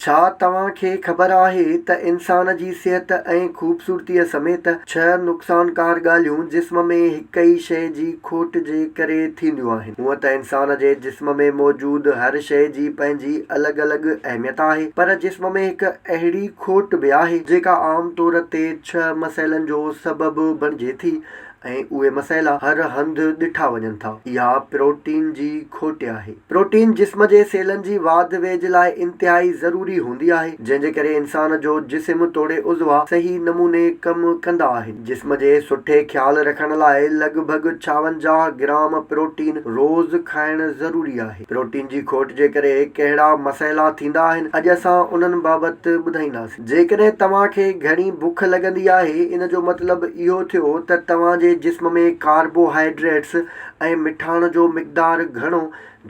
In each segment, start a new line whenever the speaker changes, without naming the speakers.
ڇا توهان کي خبر آهي ته انسان جي صحت ۽ خوبصورتيء سميت ڇهه نقصانڪار ڳالهيون جسم ۾ هڪ ئي شيء جي کوٽ جي ڪري ٿينديون آهن. هونء ته انسان جي جسم ۾ موجود هر شيء جي پنهنجي الڳ الڳ اهميت آهي پر جسم ۾ هڪ اهڙي کوٽ به آهي جيڪا عام طور تي ڇهه مسئلن جو سبب بڻجي ٿي ۽ اهي مسئلا هر هنڌ ڏٺا وڃن ٿا. اها پروٽين جي کوٽ آهي. پروٽين جسم جي سيلن جي واڌ ويجهه لاء انتهائي ضروري هوندي آهي، جنهن جي ڪري انسان جو جسم توڙي عضوا صحيح نموني ڪم ڪندا آهن. جسم جي سٺي خيال رکڻ لاء لڳ ڀڳ 56 گرام پروٽين روز کائڻ ضروري آهي. پروٽين جي کوٽ جي ڪري ڪهڙا مسئلا ٿيندا آهن، اڄ اسان انهن بابت ٻڌائينداسين. جيڪڏهن توهان کي گهڻي بک لڳندي آهي، ان جو مطلب اهو ٿيو ته توهان جي جسم ۾ ڪاربوهائيڊريٽس ۽ مٺاڻ جو مقدار گهڻو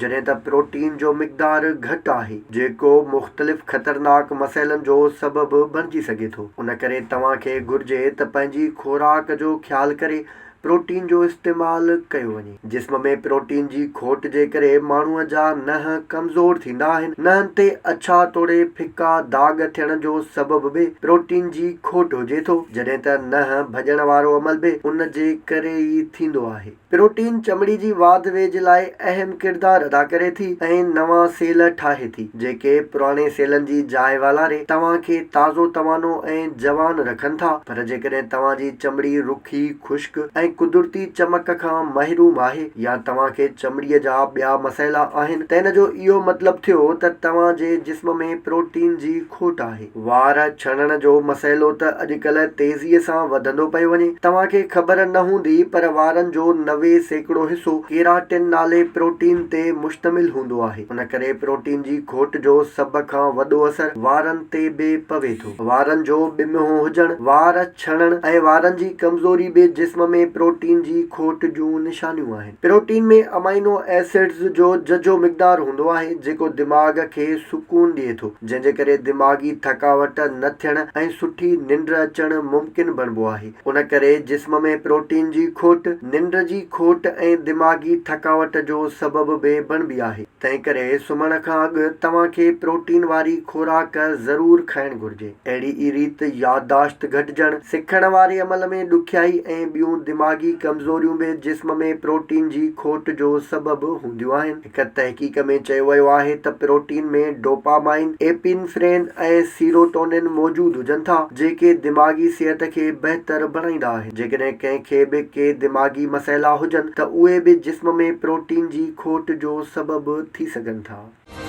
جڏهن ته پروٽين جو مقدار گهٽ آهي، جيڪو مختلف خطرناڪ مسئلن جو سبب بڻجي سگهي ٿو. ان ڪري توهان کي گهرجي ته پنهنجي خوراڪ جو خيال ڪري پروٽين جو استعمال ڪيو وڃي. جسم ۾ پروٽين جي کوٽ جي ڪري ماڻهوء جا ننهن ڪمزور ٿيندا آهن. ننهن تي اڇا توڙي ڦڪا داغ ٿيڻ جو سبب به پروٽين جي کوٽ هجي ٿو، جڏهن ته ننهن ڀڄڻ وارو عمل به ان جي ڪري ئي ٿيندو آهي. پروٽين چمڙي جي واڌ ويجهه لاء اهم ڪردار ادا ڪري ٿي ۽ نوان سيل ٺاهي ٿي، جيڪي پراڻي سيلن جي جاء والاري توهان کي تازو توانو ۽ جوان رکن ٿا. پر جيڪڏهن توهان جي چمڙي رکي، خشڪ ۽ قدرتي چمڪ کان محروم آهي يا توهان کي چمڙي جا ٻيا مسئلا آهن ته ان جو اهو مطلب ٿيو ته توهان جي جسم ۾ پروٽين جي کوٽ آهي. وار ڇڻڻ جو مسئلو ته اڄڪلهه تيزيء سان وڌندو پيو وڃي. توهان کي خبر نه هوندي پر وارن جو 90% حصو ڪيراٽين نالي پروٽين تي مشتمل هوندو آهي. ان ڪري پروٽين جي کوٽ جو سڀ کان وڏو اثر وارن تي به پوي ٿو. وارن جو ٻمهو هجڻ، وار ڇڻڻ ۽ وارن جي ڪمزوري به جسم ۾ پروٽين جي کوٽ جون نشانيون آهن. پروٽين ۾ امائنو ايسڊز جو ججهو مقدار هوندو آهي جيڪو دماغ کي سڪون ڏئي ٿو جنهن جي ڪري دماغي ٿڪاوٽ نه ٿيڻ ۽ سٺي ننڊ اچڻ ممڪن بڻبو آهي ان ڪري جسم ۾ پروٽين جي کوٽ ننڊ جي کوٽ ۽ دماغي ٿڪاوٽ جو سبب به بڻبي آهي. تنهنڪري سمهڻ کان اڳ توهان کي پروٽين واري خوراڪ ضرور کائڻ گهرجي. اهڙي ئي ريت يادداشت گهٽجڻ، سکڻ واري عمل ۾ ڏکيائي ۽ ٻيون دماغي ڪمزوريون به جسم ۾ پروٽين جي کوٽ جو سبب هونديون آهن. هڪ تحقيق ۾ چيو ويو آهي ته پروٽين ۾ ڊوپامائن، ايپينفرين ۽ سيروٽونين موجود هجن ٿا، جيڪي دماغي صحت کي بهتر بڻائيندا آهن. جيڪڏهن ڪنهن کي به ڪي دماغي مسئلا هجن ته اهي به جسم ۾ پروٽين جي کوٽ جو سبب ٿي سگهن ٿا.